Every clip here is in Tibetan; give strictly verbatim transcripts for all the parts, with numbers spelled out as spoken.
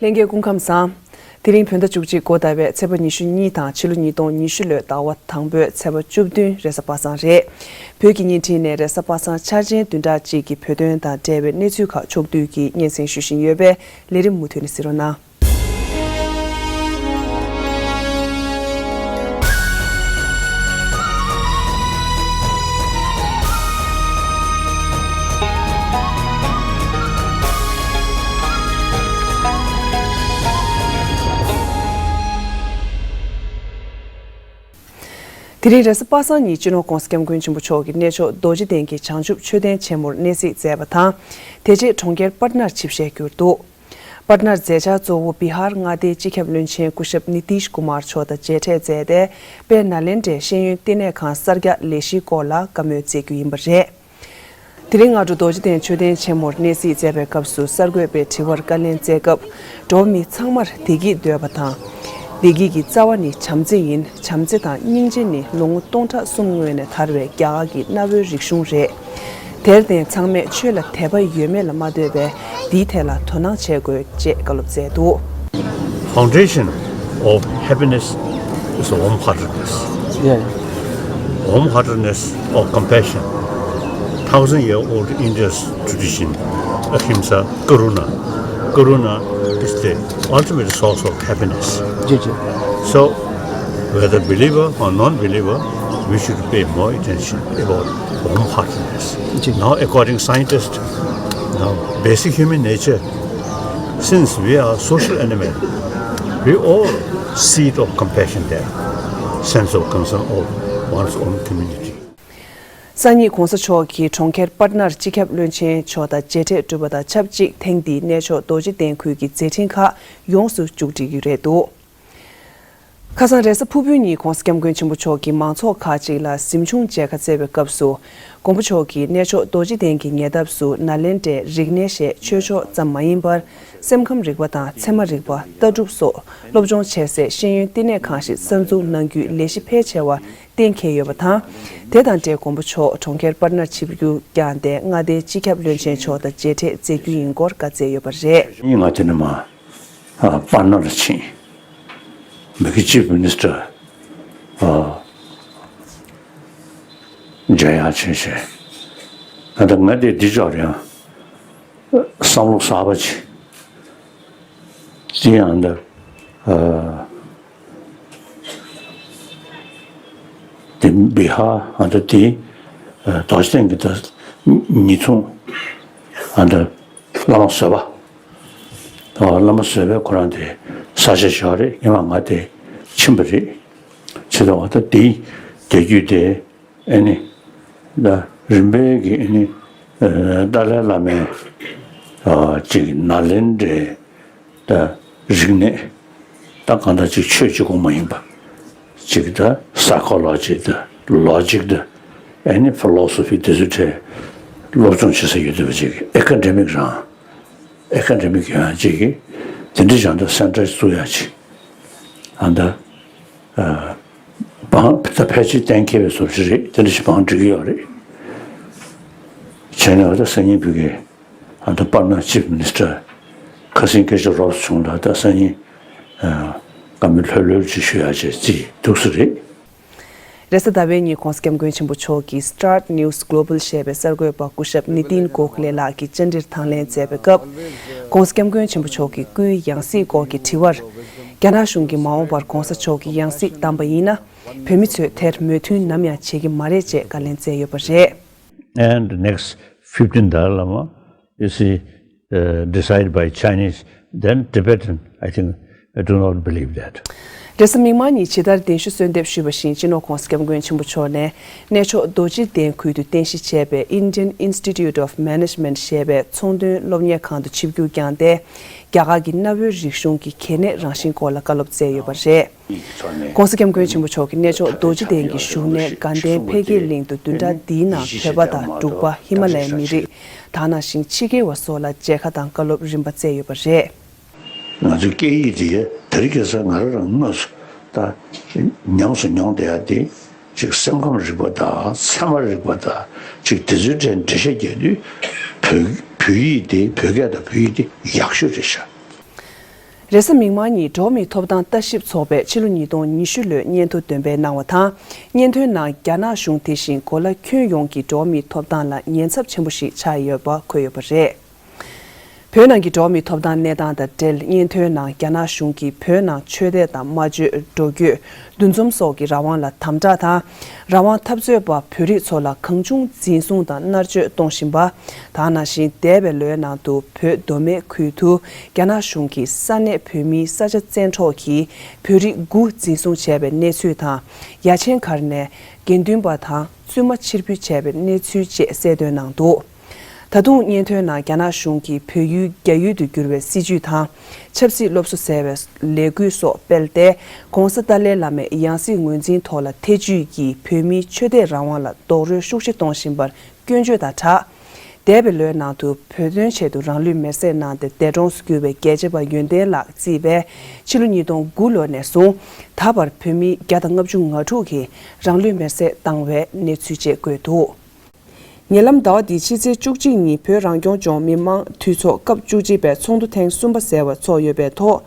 ལྷན་རྒྱས་སྐུ་ཁམས་བཟང་། དེ་རིང་བོད་ཟླ་བཅུ་གཅིག་འགོ་ཟླ་བའི་ཚེས་པ་ཉི་ཤུ་གཉིས་དང་ཕྱི་ལོ་ཉིས་སྟོང་ཉི་ཤུ་ལོའི་ཟླ་བ་དང་པོའི་ཚེས་པ་བཅུ་བདུན་རེས་གཟའ་པ་སངས་རེད། བོད་ཀྱི་བརྙན་འཕྲིན་ནས་རེས་གཟའ་པ་སངས་འཆར་ཅན་བདུན་ཕྲག་གཅིག་གི་བོད་དོན་དང་འབྲེལ་བའི་གནས་ཚུལ་ཁག་ཕྱོགས་བསྡུས་ཀྱིས་སྙན་སེང་ཞུ་བཞིན་ཡོད་པས་ལས་རིམ་མུ་མཐུད་ནས་གཟིགས་རོགས་གནང་། དེ་རིང་རེས་གཟའ་པ་སངས་ཉིན་སྤྱི་ནོར་༧གོང་ས་༧སྐྱབས་མགོན་ཆེན་པོ་མཆོག་གིས་གནས་མཆོག་རྡོ་རྗེ་གདན་གྱི་བྱང་ཆུབ་མཆོད་རྟེན་ཆེན་མོར་གནས་གཟིགས་མཛད་པ་དང་། དེ་རྗེས་གྲོང་ཁྱེར་པཊ་ནར་ཆིབས་ཞལ་བསྒྱུར་འདུག་པཊ་ནར་མཛད་འཆར་གཙོ་བོ་བི་ཧར་མངའ་སྡེའི་སྤྱི་ཁྱབ་བློན་ཆེན་སྐུ་ཞབས་ནི་ཏིཤ་ཀུ་མར་མཆོག་དང་མཇལ་འཕྲད་མཛད་དེ། དཔལ་ནཱ་ལེནྡྲའི་ཤེས་ཡོན་བསྟི་གནས་ཁང་གསར་རྒྱག་ལས་གཞིའི་སྐོར་ལ་བཀའ་མོལ་སྩལ་རྒྱུ་ཡིན་པ་རེད། དེ་རིང་སྔ་དྲོ་རྡོ་རྗེ་གདན་མཆོད་རྟེན་ཆེན་མོར་གནས་གཟིགས་མཛད་པའི་སྐབས་སུ་གསར་འགོད་པའི་དྲི་བར་བཀའ་ལན་སྩལ་སྐབས། འགྲོ་བ་མི་ཚང་མར་བདེ་སྐྱིད་འདོད་པ་དང་། བདེ་སྐྱིད་ཀྱི་རྩ་བ་ནི་བྱམས་བརྩེ་ཡིན། བྱམས་བརྩེ་དང་སྙིང་རྗེ་ནི་ལོ་ངོ་སྟོང་ཕྲག་གསུམ་སྔོན་ནས་དར་བའི་རྒྱ་གར་གྱི་གནའ་བོའི་རིག་གཞུང་རེད། དེར་བརྟེན་ཚང་མས་ཆོས་ལ་དད་པ་ཡོད་མེད་ལ་མ་ལྟོས་པའི་འདིའི་ཐད་ལ་དོ་སྣང་བྱེད་དགོས་ཅེས་བཀའ་སློབ་སྩལ་འདུག Foundation of happiness is warm-heartedness. Yeah. Warm-heartedness or compassion. Thousand-year-old India's tradition, ahimsa, karuna. Karuna is the ultimate source of happiness. Ji, ji. So, whether believer or non-believer, we should pay more attention about warm-heartedness. Ji. Now, according scientists, now basic human nature, since we are social animal, we all seed of compassion there, sense of concern of one's own community. སང་ཉིན་༧གོང་ས་མཆོག་གིས་གྲོང་ཁྱེར་པཊ་ནར་སྤྱི་ཁྱབ་བློན་ཆེན་མཆོག་དང་མཇལ་འཕྲད་གྲུབ་པ་དང་ཆབས་ཅིག་ཐེངས་འདིའི་གནས་མཆོག་རྡོ་རྗེ་གདན་ཁུལ་གྱི་མཛད་འཕྲིན་ཁག་ཡོངས་སུ་མཇུག་སྒྲིལ་རྒྱུ་རེད་འདུག་ཁ་སང་རེས་གཟའ་ཕུར་བུའི་ཉིན་༧གོང་ས་༧སྐྱབས་མགོན་ཆེན་པོ་མཆོག་གིས་མང་ཚོགས་ཁག་ཅིག་ལ་གཟིམ་ཆུང་མཇལ་ཁ་བསྩལ་བའི་སྐབས་སུ། མགོན་པོ་མཆོག་གིས་གནས་མཆོག་རྡོ་རྗེ་གདན་གྱི་ཉེ་འདབས་སུ་ནཱ་ལེནྡྲའི་རིག་གནས་ཞེས་ཆོས་ཕྱོགས་ཙམ་མ་ཡིན་པར། སེམས་ཁམས་རིག་པ་དང་ཚད་མ་རིག་པ། ལྟ་གྲུབ་སོགས་སློབ་སྦྱོང་བྱེད་སའི་ཤེས་ཡོན་བསྟི་གནས་ཁང་ཞིག་གསར་འཛུགས་གནང་རྒྱུའི་ལས་གཞི་ཕལ་ཆེ་བ་གཏན་འཁེལ་ཡོད་པ་དང་། དེ་དང་འབྲེལ་མགོན་པོ་མཆོག་གྲོང་ཁྱེར་པཊ་ནར་ཆིབས་བསྒྱུར་བསྐྱངས་ཏེ་མངའ་སྡེའི་སྤྱི་ཁྱབ་བློན་ཆེན་མཆོག་དང་མཇལ་འཕྲད་མཛད་རྒྱུ་ཡིན་སྐོར་བཀའ་སྩལ་ཡོད་པ་རེད། ཡིན། ང་དེ་ནས་མ་ཨ་པཱ་ནར་ཕྱིན། མི་གི་ཅིབ་མི་ནི་སི་ཊར་ཨ་མཇལ་ཡག་ཕྱིན་བྱས། ད་ལྟ་ང་དེ་འདི་ཅོག་རེད། བསམ་བློ་གསར་པ་ཅིག་དེ་ཡང་འདི་ཨ་དེ་བི་ཧར་ཨ་འདི་དེ་ཨ་རྡོ་རྗེ་གདན་གྱི་ད་ཉེ་འཁྲུངས་ཨ་འདི་བླ་མ་བཟོད་པ། ཨ་བླ་མ་བཟོད་པའི་ཁོ་རང་དེ་ས་ཆ་ཞིག་རེད། སྔོན་མ་ང་དེ་ཕྱིན་པ་རེད། ཕྱིན་ད་བ་ད་དེ་དེ་རྒྱུད་དེ་ཨ་ནི་ད་རིམ་པས་ཀྱི་ཨ་ནི་ཨ་ཏཱ་ལའི་བླ་མའི་ཨ་ཅིག་ནཱ་ལེནྡྲའི་ད་རིག་གནས། ད་གང་ལྟར་ཅིག་ཆོས་གཅིག་པོ་མ་ཡིན་པ། ཅིག་ད་སའི་ཁོ་ལོ་ཇི་དང་ལོ་ཇིག་དང་ཨ་ནི་ཕི་ལོ་སོ་ཕི་དེ་ཚོའི་གྲས་སློབ་སྦྱོང་བྱེད་ས་ཡོད་བསྡད་པ་ཅིག་ཨེ་ཀ་ཌེ་མིག་རང་ཨེ་ཀ་ཌེ་མིག་ཡོང་ཡག་ཅིག་དེ་འདྲ་བྱས་ན་ད་སེན་ཊར་བཙུགས་ཡག་ཅིག་ཨ་ད་ཨ་བང་ད་ཕལ་ཆེར་གཏན་འཁེལ་བའི་བཟོ་ཅིག་རེད། དེ་འདྲ་ཞིག་བང་སྒྲིག་གི་ཡོད་རེད། བྱས་ནས་ད་སང་ཉིན་བོད་ཀྱི་ཨ་ད་པཱ་ནར་ཅིབ་མི་ནི་སི་ཊར་ཁ་སང་སྐད་ཆ་རོབ་བྱུང་ལ་ད་སང་ཉིན་ཨ་བཀའ་མོལ་ལྷོད་ལྷོད་ཅིག་ཞུ་ཡག་ཅིག་རྩིས་འདུག་སེ་རེད། རེས་གཟའ་ཟླ་བའི་ཉིན་༧གོང་ས་༧སྐྱབས་མགོན་ཆེན་པོ་མཆོག་གིས་Start News Global ཞེས་པའི་གསར་འགོད་པ་སྐུ་ཞབས་ནི་ཏིན་གོ་ཁི་ལེ་ལགས་ཀྱི་བཅར་འདྲིར་དང་ལེན་མཛད་པའི་སྐབས། ༧གོང་ས་༧སྐྱབས་མགོན་ཆེན་པོ་མཆོག་གི་སྐུའི་ཡང་སྲིད་སྐོར་གྱི་དྲི་བར། རྒྱ་ནག་གཞུང་གིས་མ་འོངས་པར་༧གོང་ས་མཆོག་གི་ཡང་སྲིད་བདམས་པ་ཡིན་ན། བོད་མི་ཚོས་དེར་མོས་མཐུན་ནམ་ཡང་བྱེད་ཀྱི་མ་རེད་ཅེས་བཀའ་ལན་སྩལ་ཡོད་པ་རེད། And next fifteen Dalai Lama is, uh, decided by Chinese, then Tibetan, I think, I do not believe that. རེས་གཟའ་མིག་དམར་ཉིན་ཇི་ལྟར་གདན་ཞུ་གསོལ་འདེབས་ཞུས་པ་བཞིན་སྤྱི་ནོར་༧གོང་ས་༧སྐྱབས་མགོན་ཆེན་པོ་མཆོག་ནས་གནས་མཆོག་རྡོ་རྗེ་གདན་ཁུལ་དུ་རྟེན་གཞི་བྱས་པའི་Indian Institute of Management ཞེས་པའི་ཚོང་དོན་སློབ་གཉེར་ཁང་དུ་ཆིབས་བསྒྱུར་བསྐྱངས་ཏེ། རྒྱ་གར་གྱི་གནའ་བོའི་རིག་གཞུང་གི་གལ་གནད་རང་བཞིན་སྐོར་ལ་བཀའ་སློབ་སྩལ་ཡོད་པ་རེད། ༧གོང་ས་༧སྐྱབས་མགོན་ཆེན་པོ་མཆོག་གིས་གནས་མཆོག་རྡོ་རྗེ་གདན་གྱི་བཞུགས་གནས་དགའ་ལྡན་འཕེལ་རྒྱས་གླིང་དུ་བདུན་ཕྲག་འདིའི་ནང་བོད་པ་དང་འབྲུག་པ་ཧི་མ་ལ་ཡའི་མི་རིགས། ད་ག་ནང་བཞིན་ཕྱི་རྒྱལ་བ་སོགས་ལ་མཇལ་ཁ་དང་བཀའ་སློབ་རིམ་པ་སྩལ་ཡོད་པ་རེད། ང་ཚོའི་སྐད་ཡིག་དེ་དེ་རིང་ཁ་སང་ང་རང་རང་དངོས་སུ་ད་ཉམས་སུ་མྱོང་བསྡད་ཡ་དེ་ཅིག་སེམས་ཁམས་རིག་པ་དང་ཚད་མ་རིག་པ་དང་ཅིག་དེ་ཚོའི་གྲས་འགྲེལ་བཤད་རྒྱག་དུས་བོད་བོད་ཡིག་དེ་བོད་སྐད་དང་བོད་ཡིག་དེ་ཡག་ཤོས་རེད་ཤག་རེས་གཟའ་མིག་དམར་ཉིན་འགྲོ་བ་མིའི་ཐོབ་ཐང་ལྟ་ཞིབ་ཚོགས་པས་ཕྱི་ལོ་ཉིས་སྟོང་ཉི་ཤུ་ལོའི་སྙན་ཐོ་འདོན་སྤེལ་གནང་བ་དང་། སྙན་ཐོའི་ནང་རྒྱ་ནག་གཞུང་དེ་བཞིན་གོ་ལ་ཁྱོན་ཡོངས་ཀྱི་འགྲོ་བ་མིའི་ཐོབ་ཐང་ལ་ཉེན་ཚབས་ཆེན་པོ་ཞིག་ཆགས་ཡོད་པ་འཁོད་ཡོད་པ་རེད། བོད་ནང་གི་འགྲོ་བ་མིའི་ཐོབ་ཐང་གནས་སྟངས་དང་འབྲེལ། སྙན་ཐོའི་ནང་རྒྱ་ནག་གཞུང་གིས་བོད་ནང་ཆོས་དད་དང་སྨྲ་བརྗོད། འགྲོ་སྐྱོད། འདུ་འཛོམས་སོགས་ཀྱི་རང་དབང་ལ་དམ་དྲག་དང་། རང་དབང་འཐབ་རྩོད་པ་བོད་རིགས་ཚོ་ལ་གང་བྱུང་འཛིན་བཟུང་དང་མནར་གཅོད་གཏོང་བཞིན་པ། དེ་ནང་བཞིན་འདས་པའི་ལོའི་ནང་དུ་བོད་མདོ་སྨད་ཁུལ་དུ་རྒྱ་ནག་གཞུང་གིས་ས་གནས་བོད་མིའི་ས་ཆ་བཙན་འཕྲོག་གིས་བོད་རིགས་དགུ་འཛིན་བཟུང་བྱས་པའི་གནས་ཚུལ་དང་། ཡ་ཆེན་མཁར་ནས་དགེ་འདུན་པ་དང་བཙུན་མ་ཕྱིར་འབུད་བྱས་པའི་གནས་ཚུལ་བཅས་གསལ་འདོན་གནང་འདུག། ད་དུང་སྙན་ཐོའི་ནང་རྒྱ་ནག་གཞུང་གིས་བོད་ཡུལ་རྒྱ་ཡུལ་དུ་བསྒྱུར་བའི་སྲིད་བྱུས་དང་། ཆབ་སྲིད་སློབ་གསོ་ཟེར་བའི་ལས་འགུལ་སོགས་སྤེལ་ཏེ། ྋགོང་ས་ཏཱ་ལའི་བླ་མའི་ཡང་སྲིད་ངོས་འཛིན་ཐོག་ལ་ཐེ་ཇུས་ཀྱིས་བོད་མིའི་ཆོས་དད་རང་དབང་ལ་རྡོག་རོལ་ཤུགས་ཆེ་གཏོང་བཞིན་པར་སྐྱོན་བརྗོད་དང་སྦྲགས། འདས་པའི་ལོའི་ནང་དུ་བོད་དོན་ཆེད་དུ་རང་ལུས་མེར་སྲེག་གནང་སྟེ་འདས་གྲོངས་སུ་གྱུར་བའི་རྒྱལ་གཅེས་པ་ཡོན་ཏན་ལགས་གཙོས་པའི་ཕྱི་ལོ་ཉིས་སྟོང་དགུ་ལོ་ནས་བཟུང་ད་བར་བོད་མི་བརྒྱ་དང་ལྔ་བཅུ་ང་དྲུག་གིས་རང་ལུས་མེར་སྲེག་བཏང་བའི་གནས་ཚུལ་བཅས་བཀོད་འདུག། ཉེ་ལམ་ཟླ་བ་འདིའི་ཕྱི་ཚེས་བཅུ་གཅིག་ཉིན་བོད་རང་སྐྱོང་ལྗོངས་མི་མང་འཐུས་ཚོགས་སྐབས་བཅུ་གཅིག་པའི་ཚོགས་འདུ་ཐེངས་གསུམ་པ་ཟེར་བ་ཚོགས་ཡོད་པའི་ཐོག་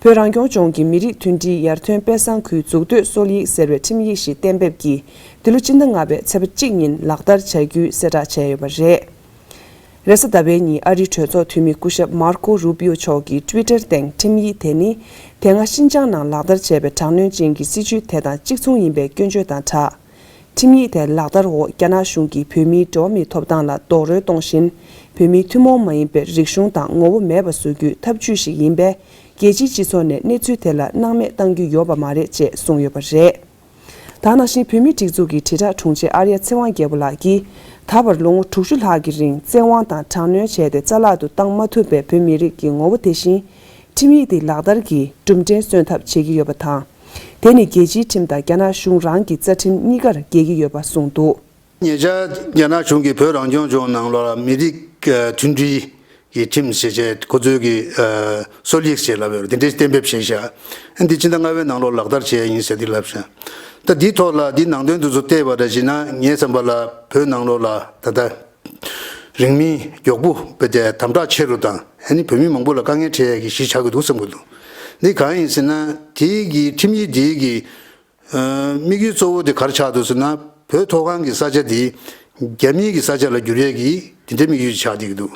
བོད་རང་སྐྱོང་ལྗོངས་ཀྱི་མི་རིགས་མཐུན་སྒྲིལ་ཡར་ཐོན་དཔེ་བཟང་ཁུལ་འཛུགས་གཏོད་སྲོལ་ཡིག་ཟེར་བའི་ཁྲིམས་ཡིག་ཞིག་གཏན་འབེབས་ཀྱིས་འདི་ལོ་སྤྱི་ཟླ་ལྔ་པའི་ཚེས་པ་གཅིག་ཉིན་ལག་བསྟར་བྱ་རྒྱུའི་གསལ་བསྒྲགས་བྱས་ཡོད་པ་རེད། རེས་གཟའ་ཟླ་བའི་ཉིན་ཨ་རིའི་གྲོས་ཚོགས་འཐུས་མི་སྐུ་ཞབས་མར་ཁོ་རུ་པིའོ་མཆོག་གིས་ཊུའི་ཊར་སྟེང་ཁྲིམས་ཡིག་དེ་ནི་དེ་སྔ་ཤིན་ཅང་ནང་ལག་བསྟར་བྱས་པའི་དྲག་གནོན་ཅན་གྱི་སྲིད་བྱུས་དེ་དང་གཅིག་མཚུངས་ཡིན་པའི་སྐྱོན་བརྗོད་དང་སྦྲགས། ཁྲིམས་ཡིག་དེ་ལག་བསྟར་འོག་རྒྱ་ནག་གཞུང་གིས་བོད་མིའི་འགྲོ་བ་མིའི་ཐོབ་ཐང་ལ་རྡོག་རོལ་གཏོང་བཞིན། བོད་མིའི་ཐུན་མོང་མ་ཡིན་པའི་རིག་གཞུང་དང་ངོ་བོ་མེད་པ་བཟོ་རྒྱུའི་ཐབས་ཇུས་ཤིག་ཡིན་པས། རྒྱལ་སྤྱིའི་སྤྱི་ཚོགས་ནས་གནས་ཚུལ་དེ་ལ་སྣང་མེད་གཏང་རྒྱུ་ཡོད་པ་མ་རེད་ཅེས་གསུངས་ཡོད་པ་རེད། དེ་ནང་བཞིན་བོད་མིའི་སྒྲིག་འཛུགས་ཀྱི་དྲིལ་བསྒྲགས་དྲུང་ཆེ་ཨར་ཡ་ཚེ་དབང་རྒྱལ་པོ་ལགས་ཀྱིས། ད་བར་ལོ་ངོ་དྲུག་ཅུ་ལྷག་གི་རིང་བཙན་དབང་དང་དྲག་གནོན་བྱས་ཏེ་རྩ་བརླག་ཏུ་བཏང་མ་ཐུབ་པའི་བོད་མི་རིགས་ཀྱི་ངོ་བོ་དེ་བཞིན། ཁྲིམས་ཡིག་འདི་ལག་བསྟར་གྱིས་གྲུབ་འབྲས་སོན་ཐབས་བྱེད་ཀྱི་ཡོད་པ་དང་། དེ་ནི་རྒྱལ་སྤྱིའི་ཁྲིམས་དང་རྒྱ་ནག་གཞུང་རང་གི་རྩ་ཁྲིམས་གཉིས་ཀར་འགལ་གྱི་ཡོད་པ་གསུངས་འདུག། ཉེ་ཆར་རྒྱ་ནག་གཞུང་གིས་བོད་རང་སྐྱོང་ལྗོངས་ནང་ལོགས་ལ་མི་རིགས་ཨ་མཐུན་སྒྲིལ་གྱི་ཁྲིམས་ཞེས་བྱས་ཁོ་ཚོའི་གི་ཨ་སྲོལ་ཡིག་ཞེས་ལབ་ཡོད་རེད། དེ་འདྲའི་གཏན་འབེབས་བྱས་ཤག། ཨ་འདི་ཕྱི་ཟླ་ལྔ་པའི་ནང་ལོགས་ལག་བསྟར་བྱས་ཡིན་ཟེར་འདི་ལབ་ཤག། ད་འདིའི་ཐོག་ལ་འདི་ནང་དོན་དེ་ཚོ་བལྟས་པ་འདྲ་བྱས་ན་ངའི་བསམ་པ་ལ་བོད་ནང་ལོགས་ལ་ད་ལྟ་རིང་མིན་མགྱོགས་པོ་བོད་དེ་དམ་དྲག་ཆེ་རུ་དང་ཨ་ནི་བོད་མི་མང་པོ་ལ་དཀའ་ངལ་འཕྲད་ཡས་ཀྱི་གཞི་ཆགས་ཀྱི་འདུག་བསམ་གྱི་འདུག། འདི་གང་ཡིན་ཟེར་ན་དེའི་གི་ཁྲིམས་ཡིག་དེའི་གི་ཨ་དམིགས་ཡུལ་གཙོ་བོ་དེ་ག་རེ་ཆགས་འདུག་ཟེར་ན། བོད་མཐོ་སྒང་གི་ས་ཆ་དེ་རྒྱ་མིའི་གི་ས་ཆ་ལ་བསྒྱུར་ཡས་ཀྱི་དེ་འདྲའི་དམིགས་ཡུལ་ཆགས་བསྡད་ཀྱི་འདུག།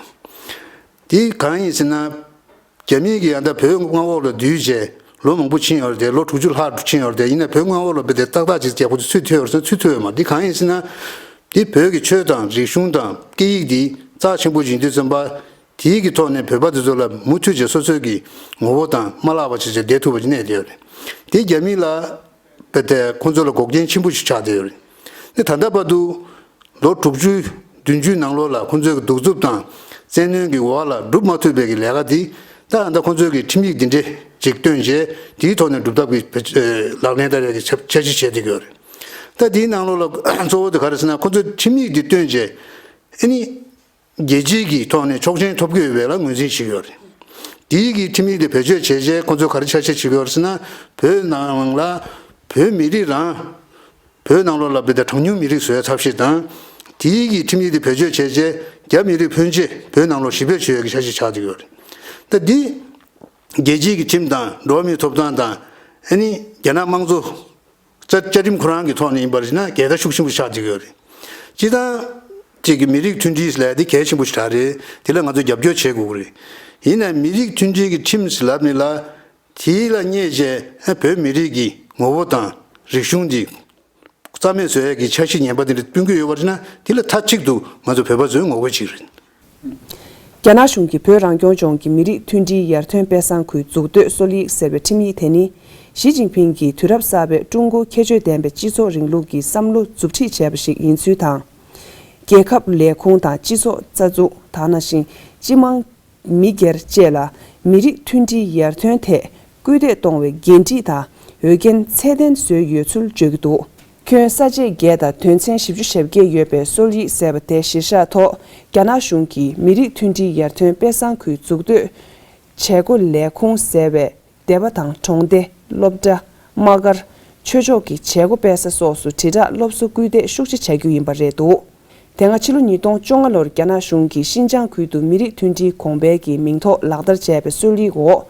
དེ་གང་ཡིན་ཟེར་ན། རྒྱ་མིའི་གི་ཡང་ད་བོད་མངའ་འོག་ལ་བསྡུས་བྱས་ལོ་མང་པོ་ཕྱིན་ཡོད་རེད་དེ། ལོ་དྲུག་ཅུ་ལྷག་ཕྱིན་ཡོད་རེད་དེ། ཡིན་ན་བོད་མངའ་འོག་ལ་བོད་དེ་ཏག་ཏག་ཅིག་ཡག་པོ་ཅིག་ཚུད་ཐུབ་ཡོད་རེད་ཟེར་ན་ཚུད་ཐུབ་ཡོད་མ་རེད། དེ་གང་ཡིན་ཟེར་ན། དེ་བོད་ཀྱི་ཆོས་དང་རིག་གཞུང་དང་སྐད་ཡིག་དེ་རྩ་ཆེན་པོ་ཡིན་དུས་ཙམ་པ། དེའི་གི་ཐོག་ནས་བོད་པ་དེ་ཚོ་ལ་མུ་མཐུད་བྱས་སོ་སོའི་གི་ངོ་བོ་དང་མ་བརླག་པ་བྱས་བྱས་བསྡད་ཐུབ་པ་ཅིག་གནས་བསྡད་ཡོད་རེད། དེ་རྒྱ་མི་ལ་བས་ཏེ་ཁོང་ཚོ་ལ་འགོག་རྐྱེན་ཆེན་པོ་ཞིག་ཆགས་བསྡད་ཡོད་རེད། དེ་ད་ལྟ་བར་དུ་ལོ་དྲུག་ཅུ་བདུན་ཅུའི་ནང་ལོགས་ལ་ཁོང་ཚོའི་གི་གདུག་རྩུབ་དང་བཙན་གནོན་གྱི་འོག་ལ་སྒྲུབ་མ་ཐུབ་པའི་གི་ལས་ཀ་འདི་ད་ད་ལྟ་ཁོང་ཚོའི་གི་ཁྲིམས་ཡིག་འདི་འདྲས་ཅིག་བཏོན་བྱས་དེའི་ཐོག་ནས་སྒྲུབ་ཐབས་ཀྱི་ལག་ལེན་བསྟར་ཡག་གི་འཆར་འཆར་གཞི་བྱས་བསྡད་ཀྱི་ཡོད་རེད། ད་དེའི་ནང་ལོགས་ལ་གཙོ་བོ་དེ་ག་རེ་ཟེར་ན། ཁོང་ཚོས་ཁྲིམས་ཡིག་འདི་བཏོན་བྱས་ཨ་ནི། རྒྱལ་སྤྱིའི་གི་ཐོག་ནས་ཆོག་མཆན་ཐོབ་ཀྱི་ཡོད་པའི་ལ་ངོས་འཛིན་བྱེད་ཀྱི་ཡོད་རེད། དེའི་གི་ཁྲིམས་ཡིག་དེ་བེད་སྤྱོད་བྱས་རྗེས་ཁོ་ཚོས་ག་རེ་འཆར་གཞི་བྱེད་ཀྱི་ཡོད་རེད་ཟེར་ན། བོད་ནང་ལ་བོད་མི་རིགས་རང་བོད་ནང་ལོགས་ལ་བོད་དང་གྲངས་ཉུང་མི་རིགས་བཟོ་ཡ་ཐབས་ཤེས་དང་། དེའི་གི་ཁྲིམས་ཡིག་དེ་བེད་སྤྱོད་བྱས་རྗེས་རྒྱ་མི་རིགས་ཕོན་ཆེ་བོད་ནང་ལོགས་གཞིས་སྤོས་བྱེད་ཡ་གི་འཆར་གཞི་ཆགས་བསྡད་ཀྱི་ཡོད་རེད། ད་འདི་རྒྱལ་སྤྱིའི་གི་ཁྲིམས་དང་འགྲོ་བ་མིའི་ཐོབ་ཐང་དང་ཨ་ནི་རྒྱ་ནག་དམངས་གཙོ། བཅའ་བཅའ་ཁྲིམས་ཁོ་རང་གི་ཐོག་ནས་ཡིན་པར་བྱས་ན་འགལ་ཟླ་ཤུགས་ཆེན་པོ་ཆགས་བསྡད་ཀྱི་ཡོད་རེད། སྤྱིར་བཏང་གཅིག་གི་མི་རིགས་མཐུན་སྒྲིལ་ལབ་ཡ་དེ་གལ་ཆེན་པོ་ཞིག་རང་རེད། དེ་ལ་ང་ཚོས་རྒྱབ་སྐྱོར་བྱེད་དགོས་ཀྱི་རེད། ཡིན་ནའི་མི་རིགས་མཐུན་སྒྲིལ་གྱི་ཁྲིམས་ལབ་ནི་ལ་དེ་ལ་བསྙད་བྱས་བོད་མི་རིགས་ཀྱི་ངོ་བོ་དང་རིག་གཞུང་འདི་རྩ་མེད་བཟོ་ཡ་གི་འཆར་གཞི་ངན་པ་དེ་འདྲ་སྤུན་སྐྱོད་ཡོད་པར་བྱས་ན་དེ་ལ་མཐའ་གཅིག་ཏུ་ང་ཚོ་བོད་པ་ཚོས་ངོ་རྒོལ་བྱེད་ཀྱི་རེད། རྒྱ་ནག་གཞུང་གིས་བོད་རང་སྐྱོང་ལྗོངས་ཀྱི་མི་རིགས་མཐུན་སྒྲིལ་ཡར་ཐོན་དཔེ་བཟང་ཁུལ་འཛུགས་གཏོད་སྲོལ་ཡིག་ཟེར་བའི་ཁྲིམས་ཡིག་དེ་ནི། ཞི་ཅིན་ཕིང་གིས་དུས་རབས་གསར་པའི་ཀྲུང་གོ་ཁྱད་ཆོས་ལྡན་པའི་སྤྱི་ཚོགས་རིང་ལུགས་ཀྱི་བསམ་བློ་མཛུབ་ཁྲིད་བྱས་པ་ཞིག་ཡིན་ཚུལ་དང་། རྒྱལ་ཁབ་ལས་ཁུངས་དང་སྤྱི་ཚོགས་རྩ་འཛུགས་དེ་ནང་བཞིན་སྤྱི་དམངས་མི་སྒེར་བཅས་ལ་མི་རིགས་མཐུན་སྒྲིལ་ཡར་ཐོན་ཐད་སྐུལ་འདེད་གཏོང་བའི་འགན་འཁྲི་དང་འོས་འགན་ཚད་ལྡན་བཟོས་ཡོད་ཚུལ་བརྗོད་ཀྱི་འདུག། ཁྱོན་ས་བཅད་བརྒྱད་དང་དོན་ཚན་བཞི་བཅུ་ཞེ་བརྒྱད་ཡོད་པའི་སྲོལ་ཡིག་ཟེར་བ་དེ་གཞིར་བཞག་ཐོག་རྒྱ་ནག་གཞུང་གིས་མི་རིགས་མཐུན་སྒྲིལ་ཡར་ཐོན་དཔེ་བཟང་ཁུལ་འཛུགས་གཏོད་བྱེད་སྒོ་ལས་ཁུངས་ཟེར་བའི་སྡེ་པ་དང་གྲོང་སྡེ། སློབ་གྲྭ། དམག་སྒར། ཆོས་ཕྱོགས་ཀྱི་བྱེད་སྒོ་སྤེལ་ས་སོགས་སུ་དྲིལ་བསྒྲགས་སློབ་གསོ་སྐུལ་འདེད་ཤུགས་ཆེ་བྱ་རྒྱུ་ཡིན་པ་རེད་འདུག། དེ་སྔ་ཕྱི་ལོ་ཉིས་སྟོང་བཅོ་ལྔ་ལོར་རྒྱ་ནག་གཞུང་གིས་ཤིན་ཅང་ཁུལ་དུ་མི་རིགས་མཐུན་སྒྲིལ་གོང་འཕེལ་གྱི་མིང་ཐོག་ལག་བསྟར་བྱས་པའི་སྲོལ་ཡིག་འོག།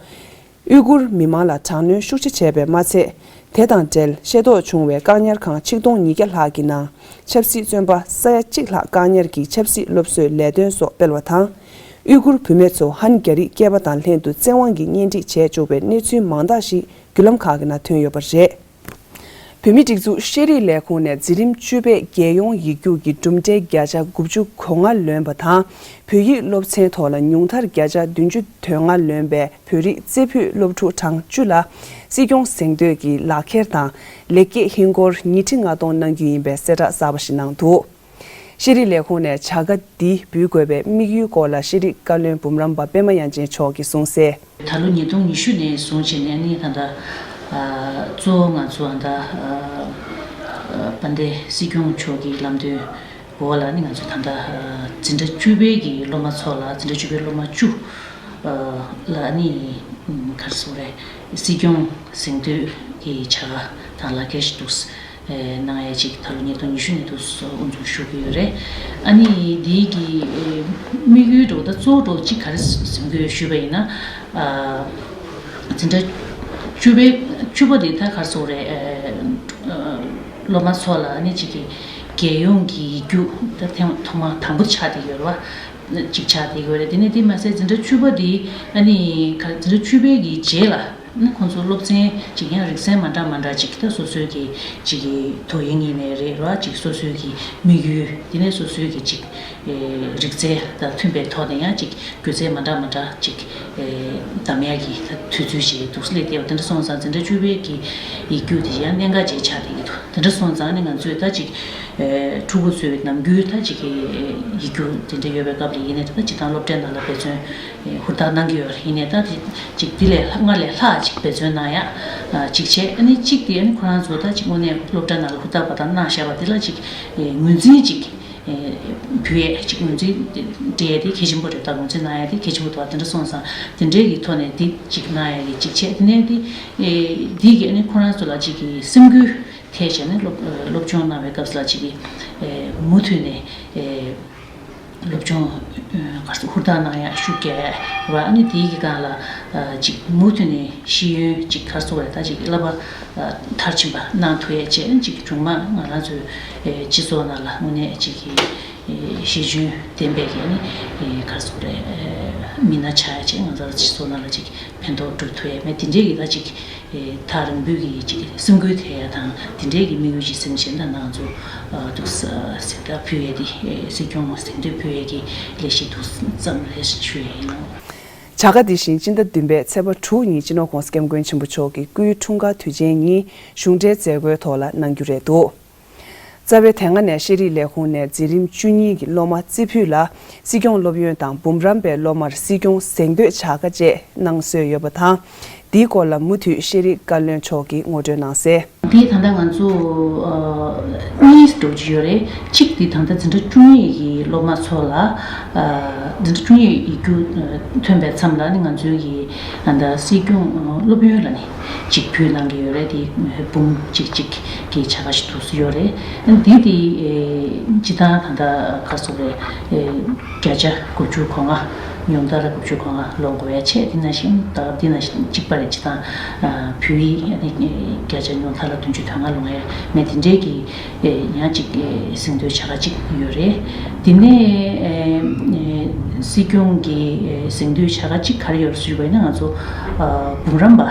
ཨུ་གུར་མི་མང་ལ་དྲག་གནོན་ཤུགས་ཆེ་བྱས་པས་མ་ཚད། དེ་དང་འབྲེལ་ཤེས་རྟོགས་བྱུང་བའི་བཀག་ཉར་ཁང་ཆིག་སྟོང་ཉིས་བརྒྱ་ལྷག་གི་ནང་ཆབ་སྲིད་བཙོན་པ་ས་ཡ་གཅིག་ལྷག་བཀག་ཉར་གྱིས་ཆབ་སྲིད་སློབ་གསོའི་ལས་དོན་སོགས་སྤེལ་བ་དང་། ཨུ་གུར་བུད་མེད་ཚོ་ཧན་རྒྱ་རིགས་སྐྱེས་པ་དང་ལྷན་དུ་བཙན་དབང་གིས་གཉེན་སྒྲིག་བྱས་བཅུག་པའི་གནས་ཚུལ་མང་དག་ཞིག་བརྒྱུད་ལམ་ཁག་གི་ནང་ཐོན་ཡོད་པ་རེད། བོད་མིའི་སྒྲིག་འཛུགས་ཤེས་རིག་ལས་ཁུངས་ནས་འཛིན་རིམ་བཅུ་པའི་རྒྱལ་ཡོངས་ཡིག་རྒྱུགས་ཀྱི་གྲུབ་འབྲས་བརྒྱ་ཆ་དགུ་བཅུ་གོ་ལྔ་ལོན་པ་དང་། བོད་ཡིག་སློབ་ཚན་ཐོག་ལ་ཉུང་མཐར་བརྒྱ་ཆ་བདུན་ཅུ་དོན་ལྔ་ལོན་པའི་བོད་རིགས་རྩེ་ཕུད་སློབ་ཕྲུག་གྲངས་བཅུ་ལ་སྲིད་སྐྱོང་གཟེངས་བསྟོད་ཀྱི་ལག་འཁྱེར་དང་ལེགས་སྐྱེས་ཧིན་སྒོར་ཉིས་ཁྲི་ལྔ་སྟོང་གནང་རྒྱུ་ཡིན་པའི་གསལ་བསྒྲགས་གསར་པ་ཞིག་གནང་འདུག་ཤེས་རིག་ལས་ཁུངས་ནས་བྱ་དགའ་འདི་འབུལ་དགོས་པའི་དམིགས་ཡུལ་སྐོར་ལ་ཤེས་རིག་བཀའ་བློན་འབུམ་རམས་པ་པད་མ་དབྱངས་ཅན་མཆོག་གིས་གསུངས་གསལ། ད་ལོ་ཉིས་སྟོང་ཉི་ཤུ་ནས་བཟུང་བྱས་ནས་ནི་ད་ལྟ་ཨ་གཙོ་བོ་ང་ཚོ་ཨ་ད་ཨ་དཔལ་ལྡན་སྲིད་སྐྱོང་མཆོག་གི་ལམ་སྟོན་འོག་ལ་ནི་ང་ཚོ་ད་ལྟ་ཨ་འཛིན་གྲྭ་བཅུ་པའི་གི་སློབ་མ་ཚོ་ལ་འཛིན་གྲྭ་བཅུ་པའི་སློབ་མ་བཅུ་ཨ་ལ་ནི་ཨམ་ག་རེ་ཟེར་དགོས་རེད། སྲིད་སྐྱོང་གཟེངས་བསྟོད་ཀྱི་བྱ་དགའ་དང་ལག་འཁྱེར་ཞིག་འདུག་ཨེ་གནང་ཡས་ཅིག་ད་ལོ་ཉིས་སྟོང་ཉི་ཤུ་ནས་འདུག་སེ་དབུ་འཛུགས་ཞུ་གི་ཡོད་རེད། ཨ་ནི་འདི་གི་ཨེ་དམིགས་ཡུལ་འགྲོ་ད་གཙོ་བོ་འགྲོ་གཅིག་ག་རེ་ཟེར་གི་ཡོད་ཞུས་པ་ཡིན་ན། ཨ་འཛིན་གྲྭ་བཅུ་པའི་བཅུ་པ་དེ་ད་ག་རེ་ཟེར་དགོས་རེད། ཨེ་སློབ་མ་ཚོ་ལ་ཨ་ནི་ཅིག་གི་རྒྱལ་ཡོངས་ཀྱི་ཡིག་རྒྱུགས་ད་ཐེངས་ཐོག་མ་དང་པོ་ཆགས་བསྡད་ཡོད་རེད་བ། ཅིག་ཆགས་བསྡད་ཡོད་རེད། དེ་ནས་དེ་མ་ཟད་འཛིན་གྲྭ་བཅུ་པ་དེ་ཨ་ནི་ག་འཛིན་གྲྭ་བཅུ་པའི་གི་རྗེས་ལ། ཁོང་ཚོ་སློབ་ཚན་གཅིག་ཡང་རིག་ཚན་མ་འདྲ་མ་འདྲ་གཅིག་ད་སོ་སོའི་གི་གཅིག་གི་དོ་དབྱིངས་ཡིན་ནའི་རེད་ར། གཅིག་སོ་སོའི་གི་དམིགས་ཡུལ་དེ་ནས་སོ་སོའི་གི་གཅིག་རིག་རྩལ་དང་མཐུན་པའི་ཐོག་ནས་ཡང་གཅིག་སྒྱུ་རྩལ་མ་འདྲ་མ་འདྲ་གཅིག་གདམ་ཡག་གི་ད་དུས་ཚོད་ཅིག་འདུག་སླེབས་བསྡད་པ་དེ་འདྲ་སོང་ཙང་འཛིན་གྲྭ་བཅུ་པའི་གི་ཡིག་རྒྱུགས་དེ་ཡང་གནད་འགག་ཅིག་ཆགས་བསྡད་ཀྱི་འདུག་དེ་འདྲ་སོང་ཙང་ནི་ང་ཚོས་ད་ཅིག་ཕྲུ་གུ་ཚོའི་ནམ་རྒྱུན་ད་ཅིག་གི་ཡིག་རྒྱུགས་དེ་འདྲ་ཡོད་པའི་སྐབས་ལ་ཡིན་ནའི་ད་སྤྱིར་བཏང་སློབ་གྲྭའི་ནང་ལ་འབད་བརྩོན་ཧུར་ཐག་གནང་གི་ཡོད་རེད། ཡིན་ནའི་ད་དེ་ཅིག་དེ་ལས་ལྷག་སྔར་ལས་ལྷག་ཅིག་འབད་བརྩོན་གནང་ཡ་ཅིག་བྱས། ཨ་ནི་གཅིག་དེ་ཨ་ནི་ཁོ་རང་ཚོ་ད་ཅིག་དངོས་གནས་སློབ་གྲྭ་ནང་ལ་ཧུར་ཐག་པ་དང་གནང་བཞག་པ་དེ་ལ་ཅིག་ངོས་འཛིན་ཅིག་ཕུལ་ཡས་ཅིག་ངོས་འཛིན་སྤྲད་ཡས་དེ་གལ་ཆེན་པོ་རེད། ད་ངོས་འཛིན་གནང་ཡས་དེ་གལ་ཆེན་པོ་འདུག་བ། དེ་འདྲ་སོང་ཙང་དེ་འདྲའི་གི་ཐོག་ནས་དེ་ཅིག་གནང་ཡས་ཀྱི་ཅིག་བྱས། དེ་ནས་དེ་དེ་གི་ཨ་ནི་ཁོ་རང་ཚོ་ལ་ཅིག་གི་སེམས་འགུལ་ཐེབས་བྱས་ནས་སློབ་སློབ་སྦྱོང་གནང་བའི་སྐབས་སུ་ལ་ཅིག་གི་མུ་མཐུད་ནས། སློབ་སྦྱོང་ག་རེ་ཟེར་ཧུར་ཐག་གནང་ཡག་ཤུགས་རྒྱག་ཡག་རེད་བ། ཨ་ནི་དེའི་གི་སྒང་ལ་ཅིག་མུ་མཐུད་ནས་ཤེས་ཡོན་ཅིག་ག་རེ་ཟེར་དགོས་རེད། ད་ཅིག་བསླབ་པ་མཐར་ཕྱིན་པ་གནང་ཐུབ་ཡག་བྱས་ཅིག་སྦྱོང་མ་ང་རང་ཚོའི་སྤྱི་ཚོགས་ནང་ལ་དངོས་གནས་ཅིག་གི་ཤེས་འཇོན་ལྡན་པའི་གི་ཨ་ནི་ག་རེ་ཟེར་དགོས་རེད། མི་སྣ་ཆགས་ཡག་བྱས་ང་ཚོ་སྤྱི་ཚོགས་ནང་ལ་ཅིག་ཕན་ཐོགས་སྒྲུབ་ཐུབ་ཡག་མེད་དེ་འདྲའི་གི་ད་ཅིག་ཐག་རིང་པོའི་གི་ཅིག་སེམས་འགུལ་ཐེབས་ཡ་དང་དེ་འདྲའི་གི་དམིགས་ཡུལ་ཅིག་སེམས་ཅན་དང་ནང་ཚོ་འདུག་སེ་གཟེངས་རྟགས་ཕུལ་ཡས་དེ་སྲིད་སྐྱོང་གཟེངས་བསྟོད་ཕུལ་ཡས་ཀྱི་ལས་གཞི་འདུག་ཙམ་རེ་ཞུ་ཡས་ཡིན། བྱ་དགའ་འདི་བཞིན་སྤྱི་ཟླ་བདུན་པའི་ཚེས་པ་དྲུག་ཉིན་སྤྱི་ནོར་༸གོང་ས་༸སྐྱབས་མགོན་ཆེན་པོ་མཆོག་གི་སྐུའི་འཁྲུངས་སྐར་དུས་ཆེན་ཉིན་གཞུང་འབྲེལ་མཛད་སྒོའི་ཐོག་ལ་གནང་རྒྱུ་རེད་འདུག་རྩ་བའི་དེ་སྔ་ནས་ཤེས་རིག་ལས་ཁུངས་ནས་འཛིན་རིམ་བཅུ་གཉིས་ཀྱི་སློབ་མ་རྩེ་ཕུད་ལ་སྲིད་སྐྱོང་སློབ་ཡོན་དང་འབུམ་རམས་པའི་སློབ་མར་སྲིད་སྐྱོང་གཟེངས་བསྟོད་བྱ་དགའ་བཅས་གནང་སྲོལ་ཡོད་པ་དང་། འདིའི་སྐོར་ལ་མུ་མཐུད་ཤེས་རིག་བཀའ་བློན་མཆོག་གིས་ངོ་སྤྲོད་གནང་གསལ། འདི་ད་ལྟ་ང་ཚོ་གཉིས་འགྲོ་གི་ཡོད་རེད། གཅིག་འདི་ད་ལྟ་འཛིན་གྲྭ་བཅུ་གཉིས་ཀྱི་སློབ་མ་ཚོ་ལ་འཛིན་གྲྭ་བཅུ་གཉིས་ཡིག་རྒྱུགས་ཐོན་པའི་མཚམས་ལ་ནི་ང་ཚོའི་གི་ད་ལྟ་སྲིད་སྐྱོང་སློབ་ཡོན་ལ་ནི་གཅིག་ཕུལ་གནང་གི་ཡོད་རེད། དེ་འབུམ་གཅིག་གཅིག་གི་བྱ་དགའ་ཞིག་འདུག་སེ་ཡོད་རེད། འདི་དེ་སྤྱིར་བཏང་ད་ལྟ་ག་རེ་ཟེར་དགོས་རེད། བརྒྱ་ཆ་དགུ་བཅུ་གོ་ལྔ་ཉུང་མཐར་དགུ་བཅུ་གོ་ལྔ་ལོངས་དགོས་ཡ་བྱས། དེ་ནང་བཞིན་ད་འདི་ནང་བཞིན་གཅིག་པ་རེད། སྤྱིར་བཏང་བོད་ཡིག་བརྒྱ་ཆ་ཉུང་མཐར་ལ་བདུན་ཅུ་དོན་ལྔ་ལོངས་ཡ་མེད་དེ་འདྲའི་གི་ཡང་གཅིག་གཟེངས་བསྟོད་བྱ་དགའ་གཅིག་ཡོད་རེད། དེ་ནས་སྲིད་སྐྱོང་གི་གཟེངས་བསྟོད་བྱ་དགའ་གཅིག་ག་རེ་ཡོད་ཞུས་པ་ཡིན་ན་ང་ཚོ་འབུམ་རམས་པ་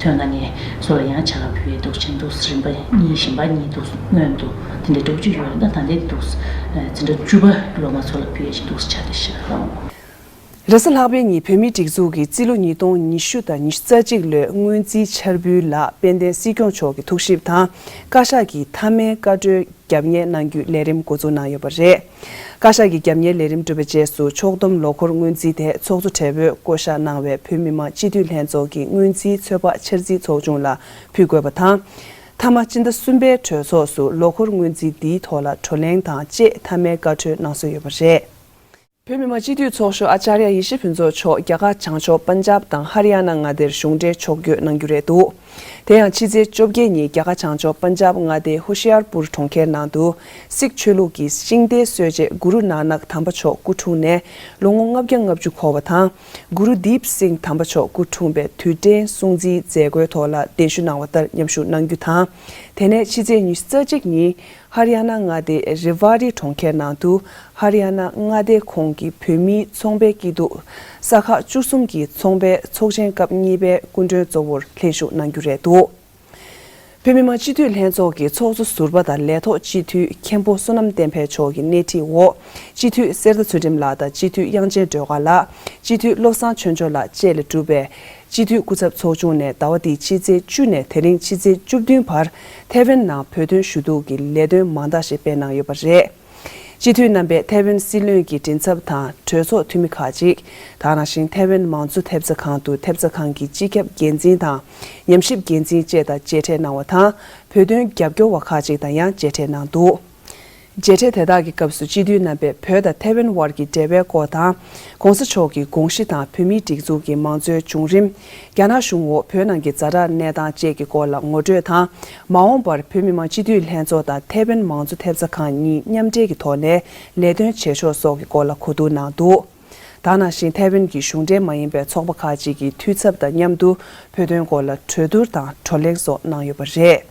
ཐོན་ང་ནས་ཚོ་ལ་ཡང་བྱ་དགའ་ཕུལ་ཡས་འདུག་ཅིང་འདུག་རིམ་པ་གཉིས་གཞན་པ་གཉིས་འདུག་སྔོན་དུ་དེ་འདྲའི་འགྲོ་གི་ཡོད་རེད། ད་ད་ལྟའི་འདུག་འཛིན་གྲྭ་བཅུ་པ་སློབ་མ་ཚོ་ལ་ཕུལ་ཡས་ཅིག་འདུག་ཆ་དེ་ཤ་ལ། རེས་གཟའ་ལྷག་པའི་ཉིན་བོད་མིའི་སྒྲིག་འཛུགས་ཀྱི་རྩིས་ལོ་ཉིས་སྟོང་ཉི་ཤུ་དང་ཉི་ཤུ་རྩ་གཅིག་ལོའི་སྔོན་རྩིས་འཆར་འབུལ་ལ་དཔལ་ལྡན་སྲིད་སྐྱོང་མཆོག་གི་ཐུགས་ཞིབ་དང་བཀའ་ཤག་གི་མཐའ་མའི་བཀའ་འཁྲོལ་རྒྱབ་གཉེར་གནང་རྒྱུའི་ལས་རིམ་འགོ་འཛུགས་གནང་ཡོད་པ་རེད། བཀའ་ཤག་གི་རྒྱབ་གཉེར་ལས་རིམ་གྲུབ་པའི་རྗེས་སུ་ཕྱོགས་བསྡོམས་ལོ་འཁོར་སྔོན་རྩིས་དེ་ཚོགས་གཙོ་བགྲེས་པོས་བསྐོ་བཞག་གནང་བའི་བོད་མི་མང་སྤྱི་འཐུས་ལྷན་ཚོགས་ཀྱི་སྔོན་རྩིས་ཚོད་དཔག་འཆར་རྩིས་ཚོགས་ཆུང་ལ་ཕུལ་དགོས་པ་དང་། མཐའ་མ་སྤྱི་ཟླ་གསུམ་པའི་གྲོས་ཚོགས་སུ་ལོ་འཁོར་སྔོན་རྩིས་འདིའི་ཐོག་ལ་བགྲོ་གླེང་དང་བཅས་མཐའ་མའི་བཀའ་འཁྲོལ་གནང་སྲོལ་ཡོད་པ་རེད། བོད་མི་མང་སྤྱི་འཐུས་ཚོགས་གཞོན་ཨ་ཅཱརྱ་ཡེ་ཤེས་ཕུན་ཚོགས་མཆོག་རྒྱ་གར་བྱང་ཕྱོགས་པན་ཇབ་དང་ཧ་རི་ཡ་ན་མངའ་སྡེར་གཞུང་འབྲེལ་ཕྱོགས་བསྐྱོད་གནང་རྒྱུ་རེད་འདུག་དེ་ཡང་ཕྱི་ཚེས་བཅོ་བརྒྱད་ཉིན་རྒྱ་གར་བྱང་ཕྱོགས་པན་ཇབ་མངའ་སྡེའི་ཧོ་ཤི་ཡར་པུར་གྲོང་ཁྱེར་ནང་དུ་སིག་ཆོས་ལུགས་ཀྱི་ཤིང་རྟའི་སྲོལ་འབྱེད་གུ་རུ་ནཱ་ནག་དམ་པ་མཆོག་སྐུ་འཁྲུངས་ནས་ལོ་ངོ་ལྔ་བརྒྱ་ལྔ་བཅུ་འཁོར་བ་དང་། གུ་རུ་དིབ་སིང་དམ་པ་མཆོག་སྐུ་འཁྲུངས་པའི་དུས་དྲན་སྲུང་བརྩིའི་མཛད་སྒོའི་ཐོག་ལ་གདན་ཞུ་གནང་བ་ལྟར་མཉམ་ཞུགས་གནང་རྒྱུ་དང་། དེ་ནས་ཕྱི་ཚེས་ཉི་ཤུ་རྩ་གཅིག་ཉིན། ཧ་རི་ཡ་ན་མངའ་སྡེའི་རེ་ཝ་རི་གྲོང་ཁྱེར་ནང་དུ་ཧ་རི་ཡ་ན་མངའ་སྡེ་ཁོངས་ཀྱི་བོད་མིའི་ཚོང་པའི་སྐྱིད་སྡུག་ས་ཁག་བཅུ་གསུམ་གྱི་ཚོང་པའི་ཚོགས་ཆེན་སྐབས་གཉིས་པའི་སྐུ་མགྲོན་གཙོ་བོར་ལྷན་ཞུགས་གནང་རྒྱུ་རེད་འདུག་བོད་མི་མང་སྤྱི་འཐུས་ལྷན་ཚོགས་ཀྱི་ཚོགས་གཙོ་ཟུར་པ་དང་ལས་ཐོག་སྤྱི་འཐུས་མཁན་པོ་བསོད་ནམས་བསྟན་འཕེལ་མཆོག་གི་སྣེ་ཁྲིད་འོག་སྤྱི་འཐུས་གསེར་རྟ་ཚུལ་ཁྲིམས་ལགས་དང་སྤྱི་འཐུས་དབྱངས་ཅན་སྒྲོལ་དཀར་ལགས། སྤྱི་འཐུས་བློ་བཟང་ཆོས་འབྱོར་ལགས་བཅས་ལས་གྲུབ་པའི་སྤྱི་འཐུས་སྐུ་ཚབ་ཚོགས་ཆུང་ནས་ཟླ་བ་འདིའི་ཕྱི་ཚེས་བཅུ་ནས་དེ་རིང་ཕྱི་ཚེས་བཅུ་བདུན་བར་ཐའེ་ཝན་ནང་བོད་དོན་ཞུ་གཏུག་གི་ལས་དོན་མང་དག་ཞིག་སྤེལ་གནང་ཡོད་པ་རེད། སྤྱི་འཐུས་རྣམ་པས་ཐའེ་ཝན་སྲིད་བློན་གྱི་མགྲིན་ཚབ་དང་གྲོས་ཚོགས་འཐུས་མི་ཁག་ཅིག་དེ་ནང་བཞིན་ཐའེ་ཝན་མང་གཙོ་ཐེབས་རྩ་ཁང་དུ་ཐེབས་རྩ་ཁང་གི་སྤྱི་ཁྱབ་འགན་འཛིན་དང་ཉམས་ཞིབ་འགན་འཛིན་བཅས་དང་མཇལ་འཕྲད་གནང་བ་དང་། བོད་དོན་རྒྱབ་སྐྱོར་བ་ཁག་ཅིག་དང་ཡང་མཇལ་འཕྲད་གནང་འདུག་མཇལ་འཕྲད་དེ་དག་གི་སྐབས་སུ་སྤྱི་འཐུས་རྣམ་པས་བོད་དང་ཐའེ་ཝན་དབར་གྱི་འབྲེལ་བའི་སྐོར་དང་། ྋགོང་ས་མཆོག་གི་དགོངས་གཞི་དང་བོད་མིའི་སྒྲིག་འཛུགས་ཀྱི་མང་གཙོའི་བྱུང་རིམ། རྒྱ་ནག་གཞུང་འོག་བོད་ནང་གི་ཛ་དྲག་གནས་སྟངས་བཅས་ཀྱི་སྐོར་ལ་ངོ་སྤྲོད་དང་། མ་འོངས་པར་བོད་མི་མང་སྤྱི་འཐུས་ལྷན་ཚོགས་དང་ཐའེ་ཝན་མང་གཙོ་ཐེབས་རྩ་ཁང་གཉིས་མཉམ་འབྲེལ་གྱི་ཐོག་ནས་ལས་དོན་བྱེད་ཕྱོགས་སོགས་ཀྱི་སྐོར་ལ་གོ་བསྡུར་གནང་འདུག་དེ་ནང་བཞིན་ཐའེ་ཝན་གྱི་གཞུང་འབྲེལ་མ་ཡིན་པའི་ཚོགས་པ་ཁག་ཅིག་གི་འཐུས་ཚབ་དང་མཉམ་དུ་བོད་དོན་སྐོར་ལ་གྲོས་བསྡུར་དང་བགྲོ་གླེང་སོགས་གནང་ཡོད་པ་རེད།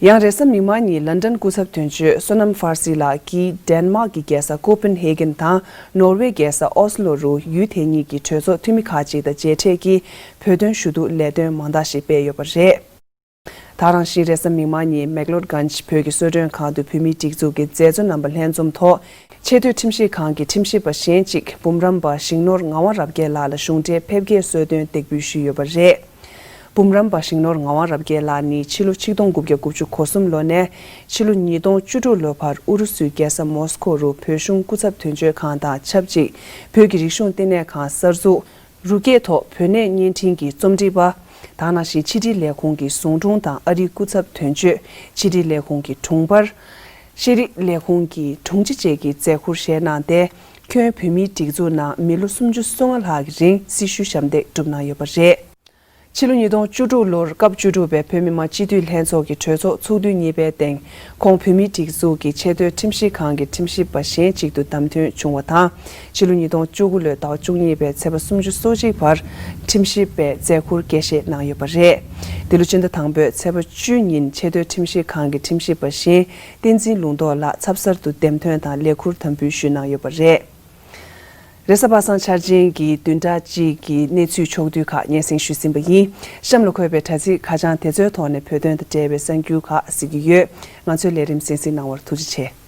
ཡང་རེས་གཟའ་མིག་དམར་ཉིན་ལན་ཌན་སྐུ་ཚབ་དོན་གཅོད་བསོད་ནམས་ཧྥར་སི་ལགས་ཀྱིས་ཌེན་མཱག་གི་རྒྱལ་ས་ཀོ་པན་ཧེ་གན་དང་ནོར་ཝེ་རྒྱལ་ས་ཨོ་སི་ལོ་རུ་ཡུལ་དེ་གཉིས་ཀྱི་གྲོས་ཚོགས་འཐུས་མི་ཁག་ཅིག་དང་མཇལ་འཕྲད་ཀྱིས་བོད་དོན་ཞུ་གཏུག་ལས་དོན་མང་དག་ཞིག་སྤེལ་ཡོད་པ་རེད། དེ་ནང་བཞིན་རེས་གཟའ་མིག་དམར་ཉིན་མེག་ལོར་གྷན་ཇི་བོད་ཀྱི་གསོལ་མགྲོན་ཁང་དུ་བོད་མིའི་སྒྲིག་འཛུགས་ཀྱི་མཛད་གཙོ་རྣམ་པ་ལྷན་འཛོམས་ཐོག་ཆེས་མཐོའི་ཁྲིམས་ཞིབ་ཁང་གི་ཁྲིམས་ཞིབ་པ་གཞན་གཅིག་འབུམ་རམས་པ་ཞིང་ནོར་ངག་དབང་རབ་རྒྱས་ལགས་ལ་གཞུང་འབྲེལ་ཕེབས་སྐྱེལ་གསོལ་སྟོན་འདེགས་འབུལ་ཞུས་ཡོད་པ་རེད། འབུམ་རམས་པ་ཞིང་ནོར་ངག་དབང་རབ་རྒྱས་ལགས་ནི་ཕྱི་ལོ་ཆིག་སྟོང་དགུ་བརྒྱ་དགུ་བཅུ་གོ་གསུམ་ལོ་ནས་ཕྱི་ལོ་ཉིས་སྟོང་བཅུ་དྲུག་ལོ་བར་ཨུ་རུ་སུའི་རྒྱལ་ས་མོ་སི་ཁོ་རུ་བོད་གཞུང་སྐུ་ཚབ་དོན་གཅོད་ཁང་དང་ཆབས་ཅིག་བོད་ཀྱི་རིག་གཞུང་བསྟི་གནས་ཁང་གསར་འཛུགས། རུ་སྐྱེས་ཐོག་བོད་གནས་བརྙན་འཕྲིན་གྱི་རྩོམ་སྒྲིག་པ། དེ་ནང་བཞིན་ཕྱི་དྲིལ་ལས་ཁུངས་ཀྱི་ཟུང་དྲུང་དང་ཨ་རིའི་སྐུ་ཚབ་དོན་གཅོད། ཕྱི་དྲིལ་ལས་ཁུངས་ཀྱི་དྲུང་འཕར། ཤེས་རིག་ལས་ཁུངས་ཀྱི་དྲུང་ཆེ་བཅས་ཀྱི་མཛད་ཁུར་བཞེས་གནང་སྟེ། ཁྱོན་བོད་མིའི་སྒྲིག་འཛུགས་ནང་མི་ལོ་སུམ་ཅུ་སོ་ལྔ་ལྷག་གི་རིང་སྲི་ཞུ་ཞབས་འདེགས་བསྒྲུབས་གནང་ཡོད་པ་རེད། ཕྱི་ལོ་ཉིས་སྟོང་བཅུ་དྲུག་ལོར་སྐབས་བཅུ་དྲུག་པའི་བོད་མི་མང་སྤྱི་འཐུས་ལྷན་ཚོགས་ཀྱི་གྲོས་ཚོགས་ཚོགས་དུས་གཉིས་པའི་སྟེང་། ཁོང་བོད་མིའི་སྒྲིག་འཛུགས་ཀྱི་ཆེས་མཐོའི་ཁྲིམས་ཞིབ་ཁང་གི་ཁྲིམས་ཞིབ་པ་གཞན་གཅིག་ཏུ་བདམས་ཐོན་བྱུང་བ་དང་། ཕྱི་ལོ་ཉིས་སྟོང་བཅུ་དགུ་ལོའི་ཟླ་བ་བཅུ་གཉིས་པའི་ཚེས་པ་སུམ་ཅུ་སོ་གཅིག་བར་ཁྲིམས་ཞིབ་པའི་མཛད་ཁུར་འགན་བཞེས་གནང་ཡོད་པ་རེད། འདི་ལོ་སྤྱི་ཟླ་དང་པོའི་ཚེས་པ་བཅུ་ཉིན་ཆེས་མཐོའི་ཁྲིམས་ཞིབ་ཁང་གི་ཁྲིམས་ཞིབ་པ་གཞན་བསྟན་འཛིན་ལུང་རྟོགས་ལགས་ཚབ་གསར་དུ་འདེམས་ཐོན་དང་ལས་ཁུར་དམ་འབུལ་ཞུས་གནང་ཡོད་པ་རེད། རེས་གཟའ་པ་སངས་འཆར་ཅན་གྱི་བདུན་ཕྲག་གཅིག་གི་གནས་ཚུལ་ཕྱོགས་བསྡུས་ཁག་སྙན་སེང་ཞུས་ཟིན་པ་ཡིན། གཤམ་ལ་འཁོད་པའི་དྲ་ཚིགས་ཁ་བྱང་དེ་ཚོའི་ཐོག་ནས་བོད་དོན་དང་འབྲེལ་བའི་གསར་འགྱུར་ཁག་གཟིགས་ཀྱི་ཡོད། ང་ཚོའི་ལས་རིམ་གསན་གཟིགས་གནང་བར་ཐུགས་རྗེ་ཆེ།